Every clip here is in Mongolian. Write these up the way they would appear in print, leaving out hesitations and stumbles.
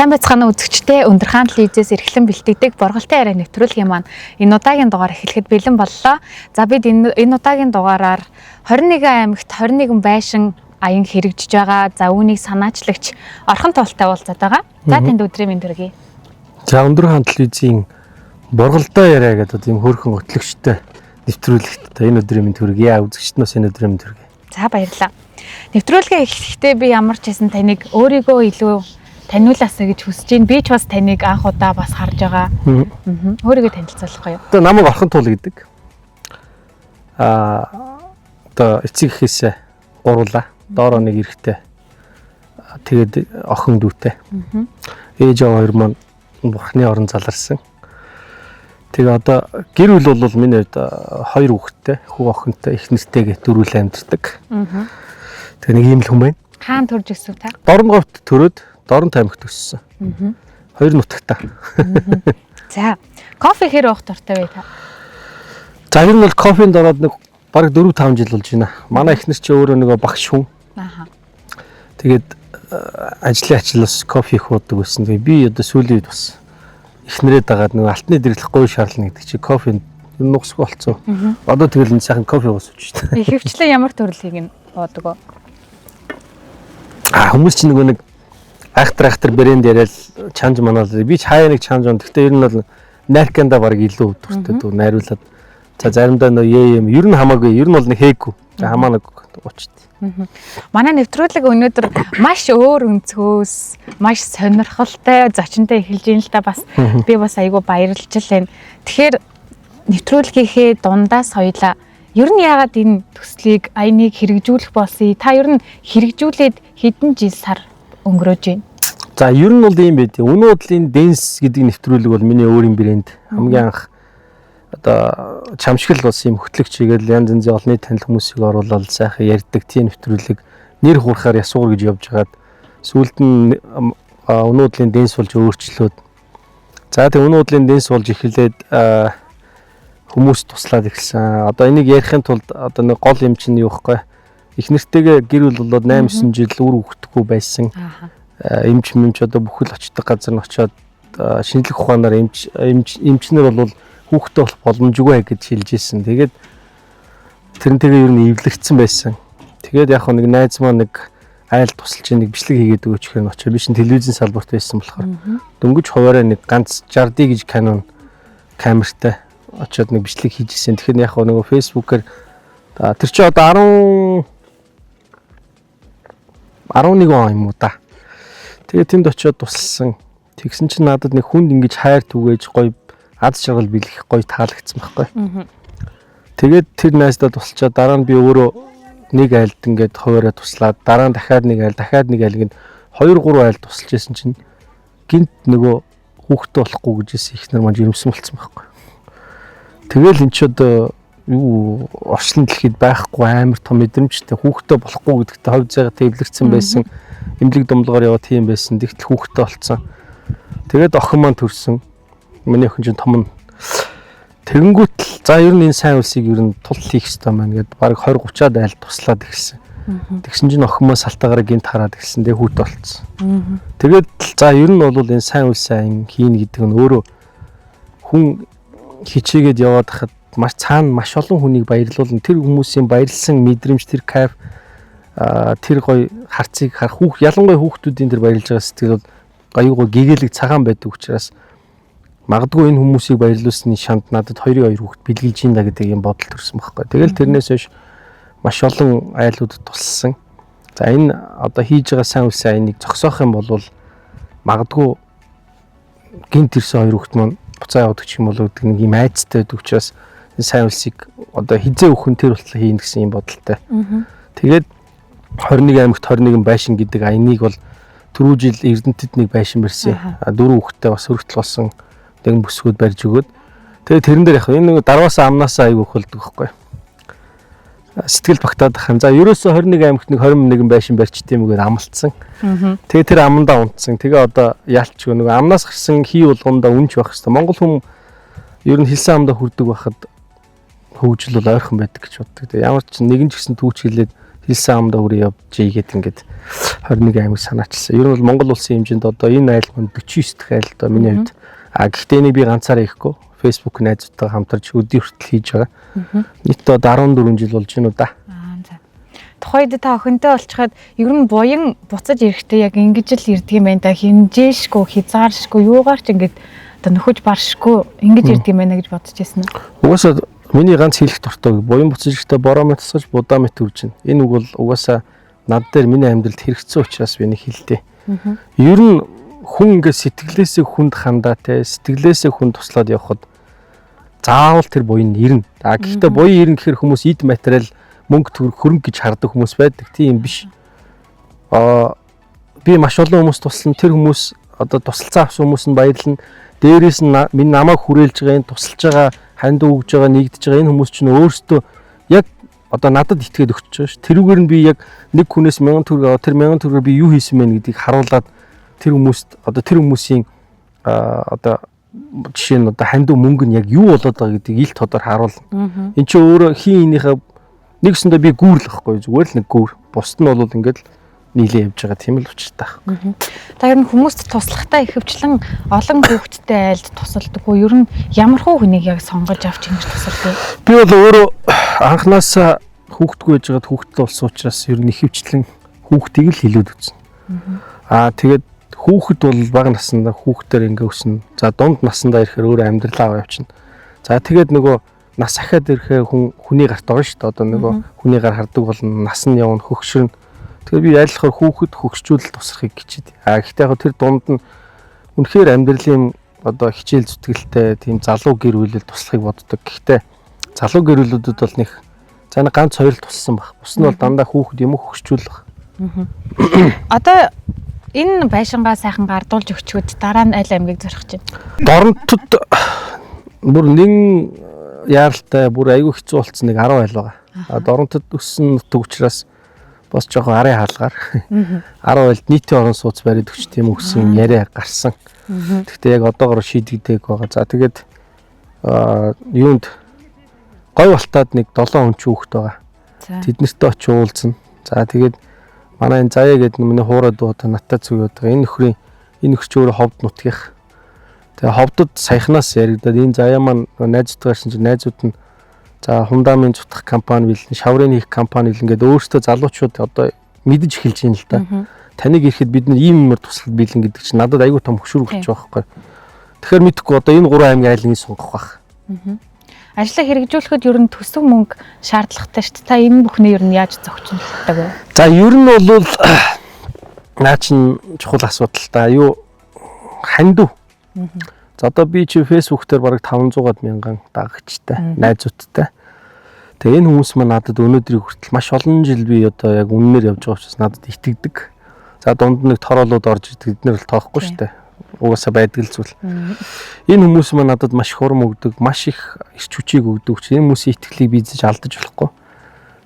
Сайн байцгаана үзэгчдээ, Өндөр хаан телевизээс эрхлэн бэлтгэдэг Борголтын яриа нэвтрүүлгийн маань энэ удаагийн дугаар эхлэхэд бэлэн боллоо. За, бид энэ удаагийн дугаараар 21 аймагт 21 байшин аян хэрэгжиж байгаа. За, үүнийг санаачлагч Орхон Туултай уулзаад байгаа. За, танд өдрийн мэнд хүргэе. За, Өндөр хаан телевизийн Борголдоо яриа гэдэг одоо ийм хөөрхөн хөтлөгчтэй нэвтрүүлэгт одоо энэ өдрийн мэнд хүргэе. Үзэгчд нас энэ өдрийн мэнд хүргэе. За, баярлалаа. Нэвтрүүлгээ эхлэхдээ би ямар ч байсан таныг өөрийгөө илүү таниулаасаа гэж хүсэж байна. Би ч бас таныг анх удаа бас харж байгаа. Өөрийгөө танилцуулахгүй юу? Одоо намайг Орхон Туул гэдэг. Одоо эцэг эхээсээ гурлаа. Доороо нэг эрэхтэй. Тэгээд охин дүүтэй. Ээж аав хоёр маань бурхны орон заларсан. Тэгээ одоо гэр бүл бол миний хувьд хоёр хүүхэдтэй, хүү охинтой, их нэртэйгээ дөрүл амьдардаг. Тэгээ нэг ийм л хүн байна. Хаан төрж өсөв та? Дорноговт төрөөд Дорнот аймагт өссөн. Хоёр нутагта. За, кофе хэр уух дуртай вэ та? За, ер нь бол кофенд ороод нэг бараг 4 5 жил болж байна. Манай эхнэр чи өөрөө нөгөө багш хүн. Тэгээд ажлын ачаалал кофе их уудаг байсан. Тэгээ би одоо сүүлийн үед бас эхнэрээ дагаад нөгөө алтны дэрлэх гоё шаарлна гэдэг чи кофе ер нь нугасгүй болцсон. Одоо тэгэл энэ сайхан кофе уус ууж байна. Ихэвчлэн ямар төрөлхийг нь уудаг вэ? Хүмүүс чи нөгөө нэг айхтар айхтар брэнд яриад чанж манаал, би ч хаяа нэг чанж он. Гэхдээ ер нь бол нарканда баг илүү дуртай дүү найруулад. За, заримдаа нөө ээ юм ер нь хамаагүй, ер нь бол нэг хээгүй. Хамаа нэг уучт. Манай нэвтрүүлэг өнөөдөр маш өөр өнцгөөс, маш сонирхолтой зочинтой эхэлж байна л да, бас би бас айгүй баярлж байна. Тэгэхээр нэвтрүүлгийнхээ дундаас хоёлаа ер нь яагаад энэ төслийг, аяныг хэрэгжүүлэх болсон? Та ер нь хэрэгжүүлээд хэдэн жил сар өнгөрөөж байна? За, ер нь бол ийм байд. Үнэн удлын Дэнс гэдэг нэвтрүүлэг бол миний өөрийн брэнд. Хамгийн анх одоо чамшигл бас юм хөтлөгч хийгээл янз янзын олонний танил хүмүүсийг оруулаад сайхан ярьдаг тийм нэвтрүүлэг нэр хуурахаар ясуур гэж явж хагаад сүүлд нь Үнэн удлын Дэнс болж өөрчлөөд, за, тэг Үнэн удлын Дэнс болж эхлээд хүмүүс туслаад эхэлсэн. Одоо энийг ярихын тулд одоо нэг гол юм чинь юу вэ? Их нэртэйгээ гэр бүл болоод 8 9 жил үр хөвгөхгүй байсан. Эмч мэмч одоо бүхэл очдог газар нь очиод шинжлэх ухаанаар эмч эмчнэр бол хүүхдтэй болох боломжгүй гэж хэлж ирсэн. Тэгээд тэрнтэйгээ ер нь эвлэрсэн байсан. Тэгээд яг нэг найз маань нэг айл тусалж нэг бичлэг хийгээд өгөөч гэхээр очоо. Би шин телевизийн салбарт байсан болохоор дөнгөж хуваараа нэг ганц 60D гэж Canon камертай очиод нэг бичлэг хийж ирсэн. Тэгэхээр яг нөгөө Facebook-ээр тэр чи одоо 10 11 он юм уу да. Тэгээд тэнд очиод тусалсан. Тэгсэн чинь надад нэг хүнд ингэж хайр түгээж гоё аз жаргал бэлгэх гоё таалагдсан байхгүй. Тэгээд тэр найздаа тусалчаад дараа нь би өөрөө нэг айлд ингээд хуваараа туслаад, дараа нь дахиад нэг айл, дахиад нэг айл гээд 2 3 айл тусалж байсан чинь гинт нөгөө хүүхдтэй болохгүй гэж хэлсэн ихнэр маань жирэмсэн болцсон байхгүй. Тэгэл эн чи одоо юу орчлон дэлхийд байхгүй амар том мэдрэмжтэй, хүүхдтэй болохгүй гэдэгтээ хувь зайгаа тэвлэрсэн байсан. Эмнэлэг думлгаар яваа тийм байсан. Тэгтэл хүүхдтэй болцсон. Тэгээд охин маань төрсөн. Миний охин чинь том нь. Тэгэнгүүт л за, ер нь энэ сайн үлсийг ер нь тул хийх ёстой маань гэд баг 20 30-аад айл туслаад эхэлсэн. Тэгсэн чинь охин маань салтаагаараа гинт хараад эхэлсэн. Тэгээ хүүт болцсон. Тэгээд л за, ер нь бол энэ сайн үл сайн хийнэ гэдэг нь өөрөө хүн хичээгээд яваад хахад маш цаана маш олон хүнийг баярлуулна. Тэр хүмүүсийн баярлсан мэдрэмж, тэр кайф, тэр гоё харцыг харах, хүүх ялангуяа хүүхдүүдийн тэр баярлж байгаа сэтгэл бол аюу гоё гэгээлэг цагаан байдаг учраас магадгүй энэ хүмүүсийг баярлуулсны шанд надад хоёрын хоёр хүүхд бэлгэлж ийн да гэдэг юм бодол төрсөн байхгүй. Тэгэл тэрнээс хойш маш олон айлуудад тусалсан. За, энэ одоо хийж байгаа сайн үлсэн энийг зогсоох юм бол магадгүй гинт ирсэн хоёр хүүхд маань буцаа явдаг ч юм болоо гэдэг нэг юм айцтай байдаг учраас энэ сайн үлсийг одоо хизээ өхөн тэр болтлоо хийнэ гэсэн юм бодолтой. Тэгээд 21 аймагт 21 байшин гэдэг аяныг бол түрүү жил Эрдэнэтэд нэг байшин барьсан. Дөрөв хүүхэдтэй бас өргөтөл болсон нэгэн бүсгүүд барьж өгөөд. Тэгээд тэрэн дээр яг энэ нэг дарваасаа амнаасаа айгүй хөлдөг байхгүй. Сэтгэл багтаад ах юм. За, ерөөсөө 21 аймагт нэг 21 байшин барьчт юм гээд амлцсан. Тэгээ тэр амандаа унтсан. Тэгээ одоо ялчгүй нөгөө амнаас гарсан хий болгондоо үнч байх хэвээр. Монгол хүн ер нь хэлсэн амдаа хүрдэг байхад хөгжил бол ойрхон байдаг гэж боддог. Тэгээ ямар ч нэгэн ч гэсэн түүч хэлээд хэлсэн амдаа хүрээ явж ийгээд ингээд 21 аймаг санаачилсан. Ер нь бол Монгол улсын хэмжээнд одоо энэ айл маань 49 дахь айл одоо миний хувьд. А гэхдээ энийг би ганцаараа хийхгүй. Facebook найзуудтайгаа хамтарч өдий хүртэл хийж байгаа. Нийтдээ одоо 14 жил болж байна уу да. Аа за. Тухайд та охинтой болчиход ер нь буян буцаж ирэхдээ яг ингэж л ирдэг юм байна да. Хэмжээшгүй, хязгааршгүй, юугаар ч ингэж одоо нөхөж баршгүй ингэж ирдэг юм байна гэж бодож байсан уу? Угаасаа миний ганц хэлэх дуртай үг буян буцаж ирэхдээ бороо мэт тасгаж будаа мэт үржинэ. Энэ үг бол угаасаа над дээр миний амьдралд хэрэгцсэн учраас би нэг хэлдэг. Ер нь хүн ингээд сэтгэлээсээ хүнд хандаа те сэтгэлээсээ хүн туслаад явхад заавал тэр буян ирнэ. А гэхдээ буян ирнэ гэхэр хүмүүс эд материал мөнгө төгрөг хөрөнгө гэж хардаг хүмүүс байдаг. Тийм биш. Аа би маш олон хүмүүс туслан тэр хүмүүс одоо тусалцаа авсан хүмүүс нь баярлна. Дээрээс нь минь намайг хүрээлж байгаа энэ тусалж байгаа, хандив өгж байгаа, нэгдэж байгаа энэ хүмүүс чинь өөрсдөө яг одоо надад итгээд өгч байгаа ш. Тэрүүгээр нь би яг нэг хүнээс 1000 төгрөг аваад тэр 1000 төгрөгөөр би юу хийсэн бэ гэдгийг харуулад тэр хүмүүст одоо тэр хүмүүсийн одоо жишээ нь одоо хандив мөнгө нь яг юу болоод байгаа гэдгийг ил тодор харуулна. Энд чинь өөрөө хин энийхээ нэгсэндээ би гүүр л байхгүй зүгээр л нэг гүүр. Бусд нь бол ингээд л нийлээ явж байгаа тийм л учиртай байхгүй. Та ер нь хүмүүст туслахтаа ихэвчлэн олон хүүхэдтэй айлд тусалдаггүй. Ер нь ямар хуу хүнийг яг сонгож авч ингэж тусалдаг? Би бол өөрөө анханасаа хүүхэдгүй байж байгаад хүүхэдтэй болсон учраас ер нь ихэвчлэн хүүхдийг л хилүүд үзнэ. Аа тэгээд хүүхэд бол бага насндаа хүүхдээр ингээ өснө. За дунд насндаа ирэхээр өөрөө амьдралаа аваа явчихна. За тэгээд нөгөө нас ахаад ирэхээр хүн хүний гарт орно шүү дээ. Одоо нөгөө хүний гар хардаг болно, нас нь явна, хөгшөрнө. Тэгэхээр би айлхаар хүүхэд хөгшчүүлэл тусрахыг хичээд. А гэхдээ яг тэр дунд нь үнэхээр амьдралын одоо хичээл зүтгэлтэй тийм залуу гэр бүлэл туслахыг боддог. Гэхдээ залуу гэр бүлүүдэд бол нэг за нэг ганц хоёр л тусалсан баг. Бус нь бол дандаа хүүхэд юм хөгшчүүлэх. Одоо энэ байшингаа сайхан гардуулж өгчөөд дараа нь аль аймгийг зорих чинь? Доронтод бүр нэгэн яаралтай бүр айгүй хэцүү болцсон нэг 10 айл байгаа. А Доронтод өссөн нутаг учраас бас жоохон арын хаалгаар 10 айлд нийтийн орон сууц бариад өгч тийм үгсэн яриа гарсан. Гэхдээ яг одоогор шийдэгдээг байгаа. За тэгээд юунд гой балтаад нэг 7 хүн ч хүүхэд байгаа. Тэд нартэй очиж уулзна. За тэгээд манай энэ Заяа гэдэг миний хуурай дүү одоо надтай зүг яваад байгаа. Энэ нөхрийн энэ нөхөр чи өөрөө ховд нутгийнх. Тэгээ ховдод саяхнаас яригадад энэ Заяа маань найзуудтай гарсан чинь найзууд нь за хундамын зутах компани билэн, шаврын хийх компани билэн гэдэг өөрсдөө залуучууд одоо мэдэж эхэлж байна л да. Таныг ирэхэд бид нар ийм юмар туслах билэн гэдэг чинь надад айгүй том хөшүүрэг болчих واخхой. Тэгэхээр мэдэхгүй одоо энэ гурван аймгийн айлын сонгох байх. Ажлаа хэрэгжүүлэхэд ер нь төсөв мөнгө шаардлагатай шүү дээ. Та энэ бүхний ер нь яаж зохицуулдаг вэ? За ер нь бол наа чин чухал асуудал та юу хандив. За одоо би чи Facebook дээр бараг 500-аад мянган дагагчтай, найзуудтай. Тэгээ энэ хүмүүс маань надад өнөөдрийг хүртэл маш олон жил би одоо яг үннээр явж байгаа учраас надад итгэдэг. За дунд нэг тороолууд орж идэг, эднэр бол тоохгүй шүү дээ. Угаасаа байдаг л зүйл. Энэ хүмүүс маань надад маш их хурам өгдөг, маш их эрч хүчийг өгдөг учраас энэ хүмүүсийн итгэлийг би эзэж алдаж болохгүй.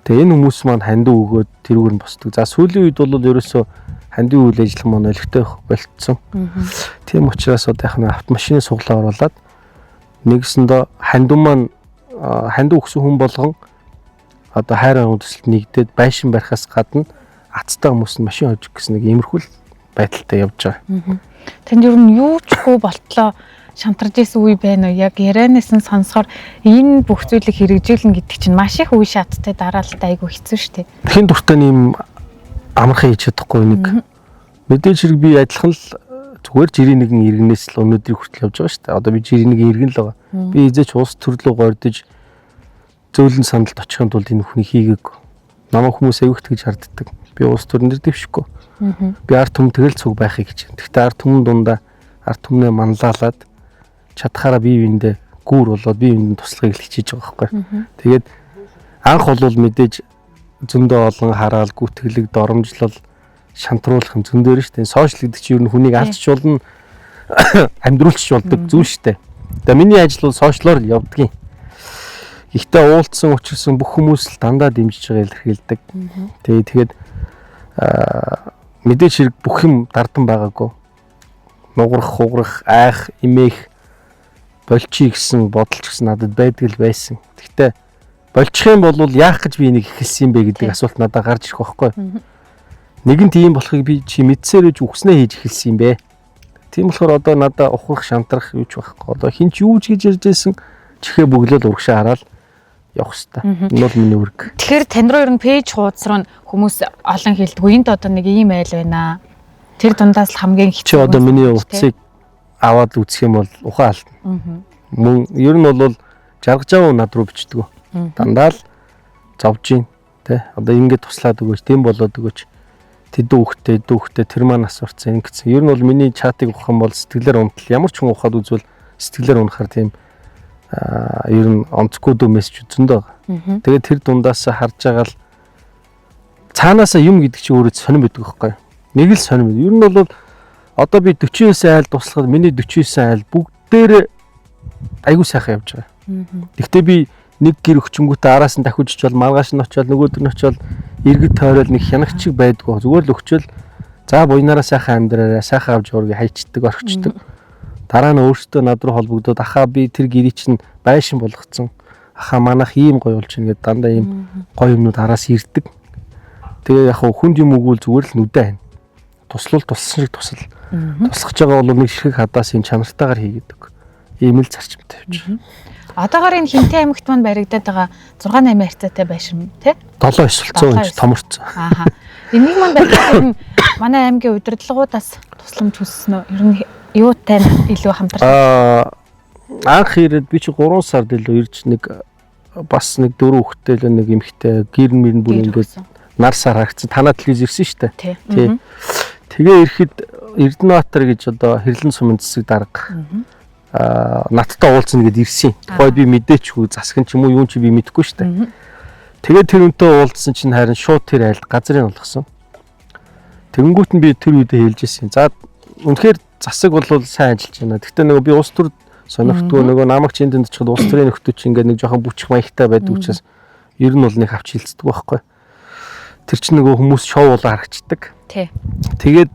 Тэгээ энэ хүмүүс маань хандив өгөөд тэрүүгээр нь босдог. За сүүлийн үед бол ерөөсөө хандив үйл ажиллагаа маань олигтой болцсон. Тийм учраас одоо яг нэг автомашины суглаа оруулаад нэгсэндээ хандив маань хандив өгсөн хүн болгон одоо хайрын үндэслэлд нэгдээд байшин барихаас гадна азтай хүмүүс нь машин хожих гэсэн нэг иймэрхүү л байдалтай явж байгаа. Танд ер нь юу ч хүү болтлоо шантарж исэн үе байна уу? Яг ярианаас нь сонсохоор энэ бүх зүйлийг хэрэгжүүлнэ гэдэг чинь маш их үе шаттай дараалалтай айгүй хэцүү шүү дээ. Хэн дуртай нэм амархан хийж чадахгүй нэг. Мэдээж хэрэг би адилхан л зүгээр жирийн нэгэн иргэнээс л өнөөдрийг хүртэл явж байгаа шүү дээ. Одоо би жирийн нэгэн иргэн л байгаа. Би эзээч улс төрлөө гордож зөөлөн сандалд очихын тулд энэ бүхнийг хийгээгүй. Намайг хүмүүс аягүй тэгж харддаг. Би улс төрөн дээр дэвшихгүй. Би ард түмэн тэгэл цуг байхыг хичээн. Гэхдээ ард түмэн дундаа ард түмнээ манлайлаад чадхаараа бие биендээ гүүр болоод бие биендээ туслахыг л хичээж байгаа байхгүй. Тэгээд анх бол мэдээж зөндөө олон хараал, гүтгэлэг, доромжлол, шантруулах юм зөндөөр шүү дээ. Сошиал гэдэг чинь ер нь хүнийг алдчих болно, амьдруулчих болдог зүйл шүү дээ. Тэгээ миний ажил бол сошиалор л явдгийн. Гэхдээ уулзсан, учирсан бүх хүмүүс л дандаа дэмжиж байгаа илэрхийлдэг. Тэгээ тэгээд мэдээж хэрэг бүх юм дардан байгаагүй. Нуграх, хугарах, айх, имээх, болчих гэсэн бодол ч гэсэн надад байдаг л байсан. Гэхдээ болчих юм бол яах гэж би энийг эхэлсэн юм бэ гэдэг асуулт надад гарч ирэх байхгүй. Нэгэнт ийм болохыг би чи мэдсээр үж үхснээ хийж эхэлсэн юм бэ. Тийм болохоор одоо надаа ухрах шантрах юу ч байхгүй. Одоо хин ч юу ч гэж ярьж байсан чихээ бөглөөл урагшаа хараад явах хэвээр. Энэ бол миний үүрэг. Тэгэхээр тань руу ер нь пэйж хуудас руу хүмүүс олон хэлдэг. Энд одоо нэг ийм айл байна. Тэр дундаас л хамгийн хэцүү. Чи одоо миний утсыг аваад үзэх юм бол ухаан алдна. Мөн ер нь бол жаргаж байгаа над руу бичдэг. Дандаа л зовж гин тэ. Одоо ингэж туслаад өгөөч, тийм болоод өгөөч. Тэдэн хүүхдтэй, эдэн хүүхдтэй тэр маань нас орсон ингэсэн. Ер нь бол миний чатыг ухах юм бол сэтгэлээр унтал. Ямар ч хүн ухаад үзвэл сэтгэлээр унахаар тийм ер нь онцгүй дүү мессеж зөндөө байгаа. Тэгээд тэр дундаас харж байгаа л цаанаасаа юм гэдэг чинь өөрөө сонирн байдаг байхгүй юу? Нэг л сонирн. Ер нь бол одоо би 49 айл туслахад миний 49 айл бүгдээр айгуу сайхан явж байгаа. Гэхдээ би нэг гэр өгчөнгүүтээ араас нь дахиж очивол маргааш нь очивол нөгөөдөр нь очивол иргэд тойрол нэг хянагчиг байдгүй. Зүгээр л өгчөөл за буйнараа сайхан амьдраарай, сайхан авч яваарай хайчдаг, орхичдаг. Дараа нь өөртөө над руу холбогдоод ахаа би тэр гэрийг чинь байшин болгоцсон. Ахаа манайх ийм гоё болж байна гэдээ дандаа ийм гоё юмнууд араас ирдэг. Тэгээ яг хүнд юм өгвөл зүгээр л нүдэ байна. Туслал туссан шиг тусал. Туслах гэж байгаа бол нэг ширхэг хадаас юм чанартайгаар хийгээд өг. Ийм л зарчимтай явж байгаа. Одоогоор энэ Хинтээ аймагт маань баригдаад байгаа 6 8 харьцаатай байшин тий? 7 9 100 инч томорцсон. Ааха. Энийг маань баригдаад ер нь манай аймгийн удирдлагуудаас тусламж хүссэн үү? Ер нь юутай илүү хамтарч? Анх ирээд би чи 3 сард илүү ирж нэг бас нэг 4 хүүхэдтэй л нэг эмэгтэй гэр мөрн бүр ингээд нар сар харагдсан. Танаа телевиз ирсэн шүү дээ. Тий. Тэгээ ирэхэд Эрдэнэбаатар гэж одоо Хэрлэн сумын засаг дарга надтай уулзна гэд ирсэн. Тухайд би мэдээчгүй засаг нь ч юм уу юун чи би мэдэхгүй шүү дээ. Тэгээд тэр үнтэй уулзсан чинь харин шууд тэр айлд газрыг олгосон. Тэгэнгүүт нь би тэр үедээ хэлж ирсэн. За үнэхээр засаг бол сайн ажиллаж байна. Гэхдээ нөгөө би улс төр сонирхдгүй нөгөө намайг чинь тэнд очиход улс төрийн нөхдүүд чинь ингээд нэг жоохон бүчих маягтай байдаг учраас ер нь бол нэг авч хилцдэг байхгүй. Тэр чинь нөгөө хүмүүс шоу болоо харагчдаг. Тий. Тэгээд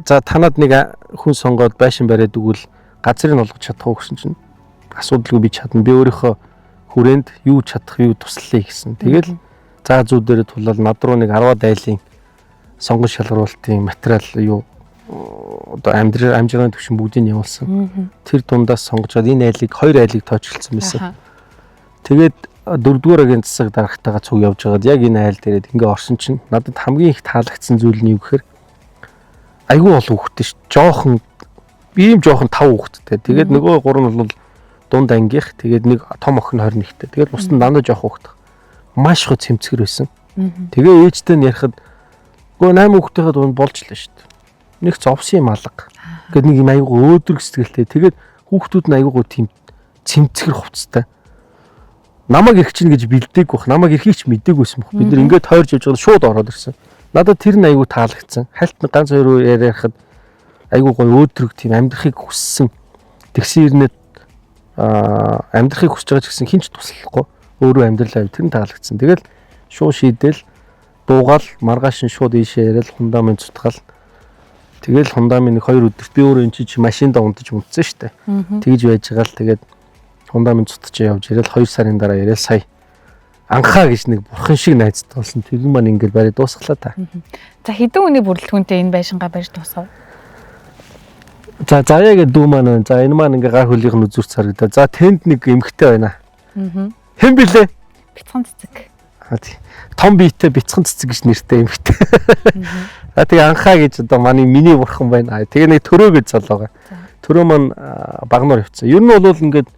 за танад нэг хүн сонгоод байшин бариад өгвөл газрыг олгож чадах уу гэсэн чинь асуудалгүй би чадна. Би өөрийнхөө хүрээнд юу чадах, юу туслая гэсэн. Тэгэл за зүү дээрээ тулал над руу нэг 10 дайлын сонгон шалгаруулалтын материал юу одоо амьдралын түвшин бүгдийг нь явуулсан. Тэр дундаас сонгож аваад энэ айлыг хоёр айлыг тоочилсан байсан. Тэгээд дөрөвдүгээр агийн засаг дарагтайгаа цуг явж байгаад яг энэ айл дээрээ ингээ орсон чинь надад хамгийн их таалагдсан зүйл нь юу гэхээр айгүй олон хүүхдтэй ш. Жоохон ийм жоохон 5 хүүхэдтэй. Тэгээд нөгөө 3 нь бол дунд ангийнх. Тэгээд нэг том охин 21-тэй. Тэгээд бусд нь дандаа жоохон хүүхэд. Маш их цэмцгэр байсан. Тэгээ ээжтэй нь ярихад үгүй 8 хүүхдийнхээ дунд болж лээ шүү дээ. Нэг зовсон юм алга. Гэт нэг юм айгүй өөдрөг сэтгэлтэй. Тэгээд хүүхдүүд нь айгүй тийм цэмцгэр хувцастай. Намайг ирэх чинь гэж бэлдээгүй бах. Намайг эрхийг ч мдэггүйсэн бах. Бид нар ингээд тойрж явж байгаа шууд ороод ирсэн. Надад тэр нь айгүй таалагдсан. Хальт ганц хоёр ярихад айгүй гоё өөдрөг тийм амьдрахыг хүссэн. Тэгсэн ирнэ амьдрахыг хүсэж байгаа ч гэсэн хин ч туслахгүй өөрөө амьдралаа тэр нь таалагдсан. Тэгэл шууд шийдэл дуугаал маргааш нь шууд ийшээ яриад хундамын цутгаал. Тэгэл хундамын нэг хоёр өдөрт би өөрөө эн чи машиндаа унтаж унтсан шүү дээ. Тэгж байж байгаа л тэгээд хундамын цутж явж ирэл 2 сарын дараа яриад сая анхаа гэж нэг бурхан шиг найзтай болсон. Тэр нь маань ингээд барай дуусглаа та. За хэдэн хүний бүрэлдэхүүнтэй энэ байшингаа барьж дуусгав? За заяа гэдэг дүү маань байна. За энэ маань ингээ гар хөлийнх нь үзүүрч харагдаа. За тэнд нэг эмэгтэй байна. Хэн блэ? Бяцхан цэцэг. Том биетэй бяцхан цэцэг гэж нэртэй эмэгтэй. За тэгээ анхаа гэж одоо манай миний бурхан байна. Тэгээ нэг төрөө гэж залуу байгаа. Төрөө маань багнуур явцсан. Ер нь бол ингээд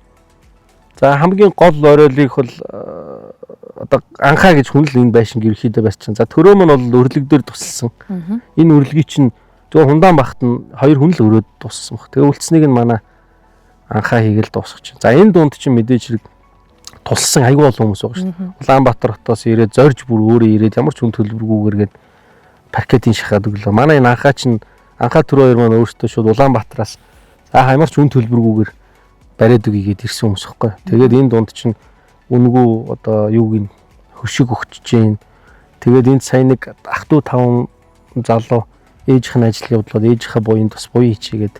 за хамгийн гол оройлыг бол одоо анхаа гэж хүн л энэ байшинг ерөөхдөө барьчихсан. За төрөө маань бол өрлөг дээр тусалсан. Энэ өрлөгийг чинь зөвхөн хундаан багт нь хоёр хүн л өрөөд туссан баг. Тэгээ үлдсэнийг нь манай анхаа хийгээл дуусгах чинь. За энэ дунд чинь мэдээж хэрэг тусалсан айгүй олон хүмүүс байгаа шүү дээ. Улаанбаатар хотоос ирээд зорж бүр өөрөө ирээд ямар ч хүн төлбөргүйгээр гээд паркетын шахаад өглөө. Манай энэ анхаа чинь анхаа төрөө хоёр маань өөрсдөө шууд Улаанбаатараас за ямар ч үн төлбөргүйгээр бариад өгье гээд ирсэн хүмүүс хэвгүй. Тэгээд энэ дунд чинь үнгүй одоо юуг нь хөшиг өгч чинь. Тэгээд энд сайн нэг ах トゥ 5 залуу ээжийнх нь ажил явуулаад ээжийнхээ буян тус буян хичээгээд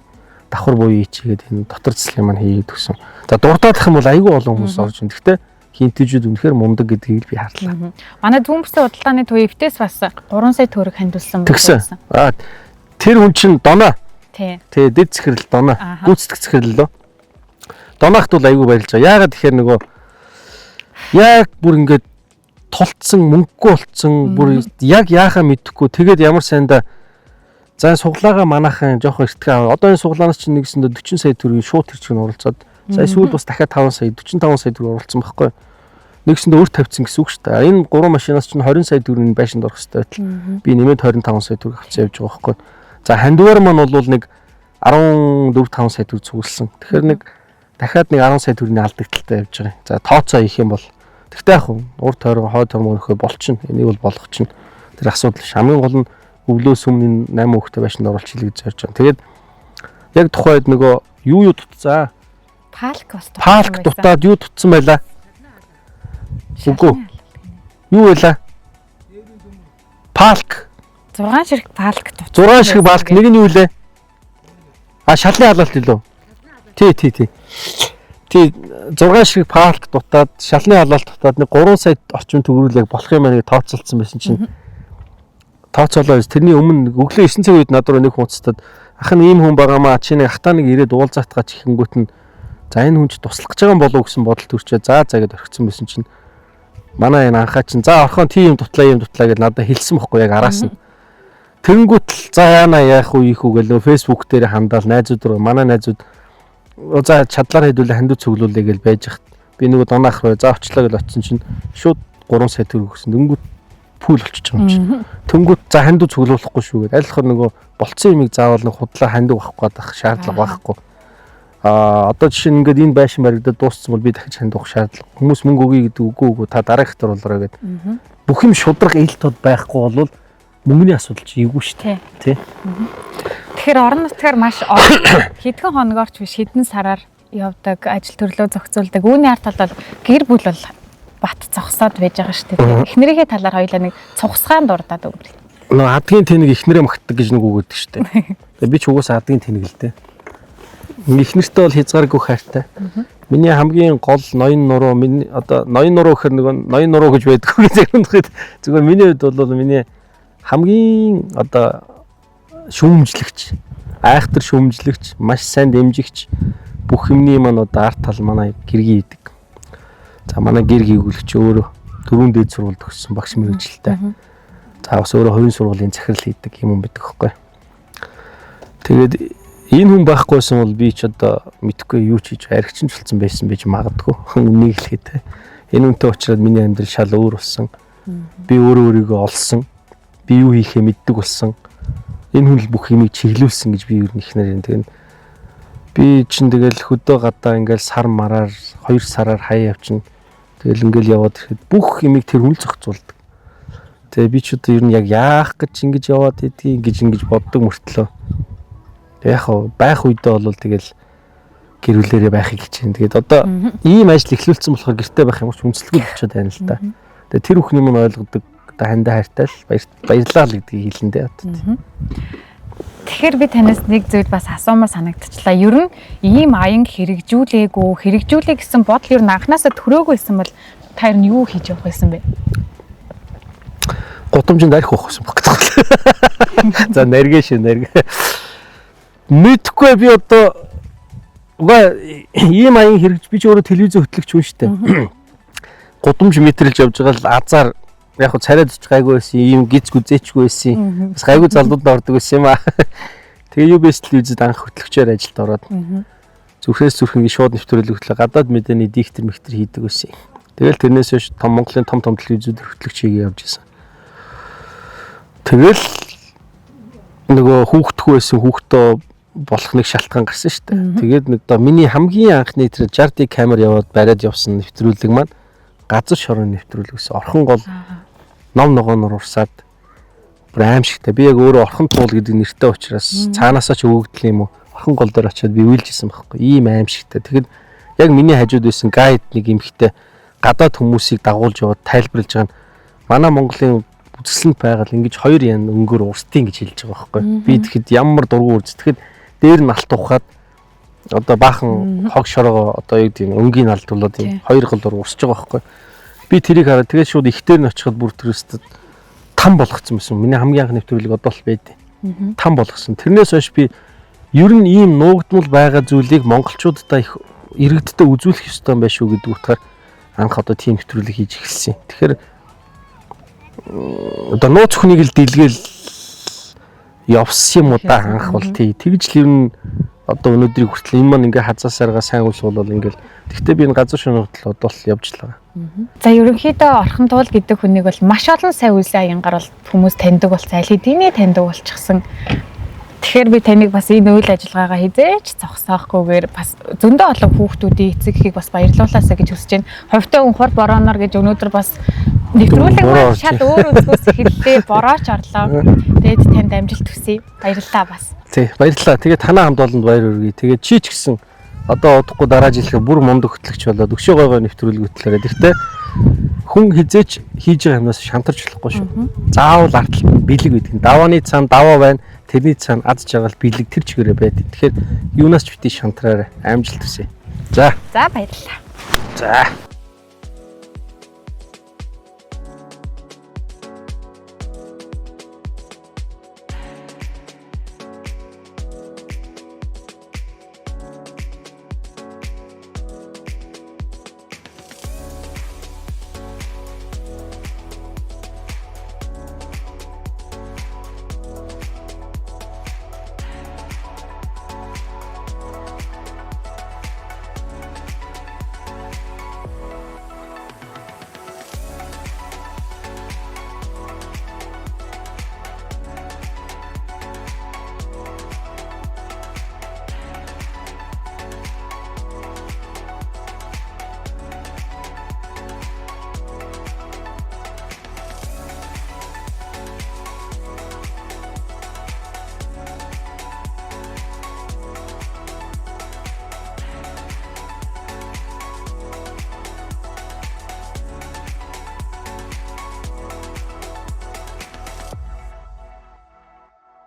давхар буян хичээгээд энэ дотор цэцлэг маань хийгээд өгсөн. За дурдаадах юм бол айгүй олон хүмүүс орж ин. Гэхдээ Хинтэжүүд үнэхээр мундаг гэдгийг би харлаа. Манай зүүн бүсийн худалдааны төв эвтээс бас 3 сая төгрөг хандуулсан байсан. Аа тэр хүн чинь Доноо. Тий. Тий, дэд захирал Доноо. Гүйцэтгэх захирал лөө. Доноохт бол айгүй баярлж байгаа. Яагаад тэгэхээр нөгөө яг бүр ингээд тулцсан, мөнгөгүй болцсон, бүр яг яахаа мэдэхгүй. Тэгээд ямар сайндаа за суглаага манайхан жоохон эртгэн. Одоо энэ суглаанаас чинь нэгсэндээ 40 сая төгрөгийн шууд тэр чинь оролцоод сая сүүлд бас дахиад 5 сая 45 сая төгрөг оролцсон байхгүй. Нэгсэндээ өөр тавьсан гэсэн үг шүү дээ. Энэ 3 машинаас чинь 20 сая төгрөгийн байшинд орох хэрэгтэй байтал би нэмээд 25 сая төгрөг авсан явж байгаа байхгүй. За хандвар маань бол нэг 14 5 сая төгрөг цугласан. Тэгэхээр нэг дахиад нэг 10 сая төгрөгийн алдагдaltaй явж байгаа. За тооцоо хийх юм бол тэгтээ яг ур тойрон хой тормоо нөхөө болчихно. Энийг бол болгочихно. Тэр асуудал биш. Хамгийн гол нь өвлөөс өмнө 8 хүүхдээ байшинд оруулчих гэж зорж байгаа. Тэгээд яг тухайд нөгөө юу дутцаа? Палк бас дутсан. Палк дутаад юу дутсан байлаа? Үгүй. Юу байлаа? Палк. 6 ширхэг палк дутсан. 6 ширхэг палк нэг нь юу лээ? А шалны халаалт илүү. Тий, тий, тий. Тий 6 ширхэг палк дутаад шалны халаалт дутаад нэг 3 сая орчим төгрөг болох юм аа гэж тооцоолцсон байсан чинь тооцоолоо. Тэрний өмнө өглөө 9 цаг үед над руу нэг хууцтад ах нь ийм хүн байгаамаа чи нэг ахтаа нэг ирээд уулзаатгаа чихэнгүүт нь за энэ хүн чи туслах гэж байгаа юм болов уу гэсэн бодол төрчөө за за гэд орхисон байсан чинь манай энэ анхаа чинь за орхон тий юм тутлаа гэж надад хэлсэн бохгүй яг араас нь. Тэнгүүт л за яана яах вэ ийх үү гэлөө Facebook дээр хандаал найзууд руу манай найзууд за чадлаар хэдүүлээ хандив цуглуулъя гэж байж хат би нөгөө донаах руу за очлоо гэж очсон чинь шууд 3 сая төгрөг өгсөн. Тэнгүүт пүүл болчихж байгаа юм чинь. Тэнгүүт за хандив цуглуулахгүй шүү гэдээ. Аль болохоор нөгөө болцсон юмыг заавал нэг худлаа хандив авах гэдэг шаардлага байхгүй. Аа одоо жишээ нь ингээд энэ байшин баригдаад дууссан бол би дахиж хандивах шаардлага. Хүмүүс мөнгө өгье гэдэг үгүй та дараагт оруулаарай гэд. Бүх юм шудраг ил тод байхгүй бол мөнгөний асуудал чи эвгүй шүү дээ. Тий. Тэгэхээр орон нутгаар маш олон хэдхэн хоногоорч биш хэдэн сараар явдаг, ажил төрлөө зохицуулдаг. Үүний ард талд бол гэр бүл бол бат зогсоод байж байгаа шүү дээ. Эхнэрийнхээ талаар хоёлаа нэг цугсгаан дурдаад өнгөрье. Нөгөө адгийн тэнэг эхнэрээ магтдаг гэж нэг үг өгдөг шүү дээ. Тэгээ би ч угаасаа адгийн тэнэг л дээ. Эхнэртэй бол хязгааргүй хайртай. Миний хамгийн гол ноён нуруу миний одоо ноён нуруу гэхэр нөгөө ноён нуруу гэж байдаггүй гэж ярих. Зүгээр миний хувьд бол миний хамгийн одоо шүүмжлэгч, айхтар шүүмжлэгч, маш сайн дэмжигч бүх юмны маань одоо арт тал манай гэргий идэг. За манай гэр хийгүүлэгч өөрөө дөрвөн дээд сургууль төгссөн багш мэргэжилтэй. За бас өөрөө хувийн сургуулийн захирал хийдэг юм байдаг хөөхгүй. Тэгээд энэ хүн байхгүйсэн бол би ч одоо мэдхгүй юу ч хийж аригчин ч болсон байсан байж магадгүй. Үнийг хэлэхэд. Энэ үнтэй уулзраад миний амьдрал шал өөр болсон. Би өөрөө өөрийгөө олсон. Би юу хийхээ мэддэг болсон. Энэ хүн л бүх юмыг чиглүүлсэн гэж би ер нь ихнэр юм. Тэгээд би чинь тэгэл хөдөө гадаа ингээл сар мараар 2 сараар хаяа явчихна. Тэгэл ингээл яваад ирэхэд бүх юмыг тэр хүн л зохицуулдаг. Тэгээ би ч одоо ер нь яг яах гэж ингэж яваад идгийг ингэж боддог мөртлөө. Тэг яг хав байх үедээ бол тэгэл гэр бүлээрээ байхыг хичээн. Тэгээд одоо ийм ажил эхлүүлсэн болохоор гэрте байх юм ч үнэлэлгүй болчиход байна л да. Тэгээ тэр бүхний юм ойлгодог. Одоо хандаа хайртай л баярлалаа л гэдгийг хэлэн дээ. Тэгэхээр би танаас нэг зүйл бас асуумар санагдчихлаа. Ер нь ийм аян хэрэгжүүлээгүй, хэрэгжүүлээ гэсэн бодол ер нь анханасаа төрөөгүй байсан бол та ер нь юу хийж явах байсан бэ? Гудамжинд арх уух байсан баг. За наргээ шин наргээ. Мэдхгүй би одоо угаа ийм аян хэрэгж би ч өөрөө телевизэн хөтлөгч хүн шүү дээ. Гудамж метрлж явж байгаа л азар яг хөө царайд очих гайгүй байсан, ийм гиз гүзээчгүй байсан. Бас гайгүй залууд ордог байсан юм аа. Тэгээ UBS телевизэд анх хөтлөгчөөр ажилд ороод зүрхээс зүрх ингэ шууд нэвтрүүлэг хөтлөө гадаад мэдээний диктор мэгтэр хийдэг байсан. Тэгэл тэрнээс хойш том Монголын том том телевизүүд хөтлөгч хийгээ явж исэн. Тэгэл нөгөө хүүхдгүй байсан хүүхдөө болох нэг шалтгаан гарсан шүү дээ. Тэгээд нэг доо миний хамгийн анхны тэр 60D камер яваад бариад явсан нэвтрүүлэг маань газар шорон нэвтрүүлэг гэсэн. Орхон гол ном ногооноор урсаад бүр аимшигтай. Би яг өөрөө орхон туул гэдэг нэртэй учраас цаанаасаа ч өгөгдөл юм уу? Орхон гол дээр очиод би уйлж исэн байхгүй. Ийм аимшигтай. Тэгэхэд яг миний хажууд байсан гайд нэг эмэгтэй гадаад хүмүүсийг дагуулж яваад тайлбарлаж байгаа нь манай Монголын үзэсгэлэнт байгаль ингэж хоёр ян өнгөөр урстын гэж хэлж байгаа байхгүй. Би тэгэхэд ямар дургу үрз. Тэгэхэд дээр нь алт ухаад Одоо баахан хог шоргоо одоо юу гэдэг нь өнгийн алдуулаад юм хоёр гол урсж байгаа байхгүй. Би тэрийг хараад тэгээд шууд их дээр нь очиход бүр тэрөөс там болгоцсон байсан. Миний хамгийн анх нэвтрүүлэг одоо л байдیں۔ Там болгосон. Тэрнээс хойш би ер нь ийм нуугдмал байгаа зүйлийг монголчуудаа их иргэдтэй үзүүлэх ёстой юм байна шүү гэдэг утгаар анх одоо тийм нэвтрүүлэг хийж эхэлсэн. Тэгэхээр одоо нууц хүнийг л дэлгээл явсан юм уу да анх бол тий. Тэгж л ер нь одоо өнөөдрийг хүртэл энэ маань ингээ хазаасаараа сайн үс бол ингээл. Тэгтээ би энэ газар шунагдлал одоо л явж л байгаа. За, ерөнхийдөө Орхон Туул гэдэг хүнийг бол маш олон сайн үйлсийн аянгаар бол хүмүүс таньдаг болсон. Аль хэдийнэ таньдаг болчихсон. Тэгэхээр би таныг бас энэ үйл ажиллагаагаа хэзээ ч зогсоохгүйгээр бас зөндөө олон хүүхдүүдийн эцэг эхийг бас баярлуулаасай гэж хүсэж байна. Хувьтай хүн хур борооноор гэж өнөөдөр бас нэвтрүүлэг маань шал өөр өнцгөөс эхэллээ. Борооч орлоо. Тэгээд танд амжилт хүсье. Баярлалаа бас. Тий, баярлалаа. Тэгээд танаа хамт олонд баяр хүргэе. Тэгээд чи ч гэсэн одоо удахгүй дараа жилхээ бүр мундаг хөтлөгч болоод өшөө гой гой нэвтрүүлэг хөтлөөрэй. Гэхдээ хүн хэзээ ч хийж байгаа юмнаас шантарч болохгүй шүү. Заавал ард талд нь бэлэг байдаг. Давааны цаана даваа байна. Тэрний цаана аз жаргал бэлэг тэр чигээрээ байдаг. Тэгэхээр юунаас ч битгий шантраарай. Амжилт хүсье. За. За, баярлалаа. За.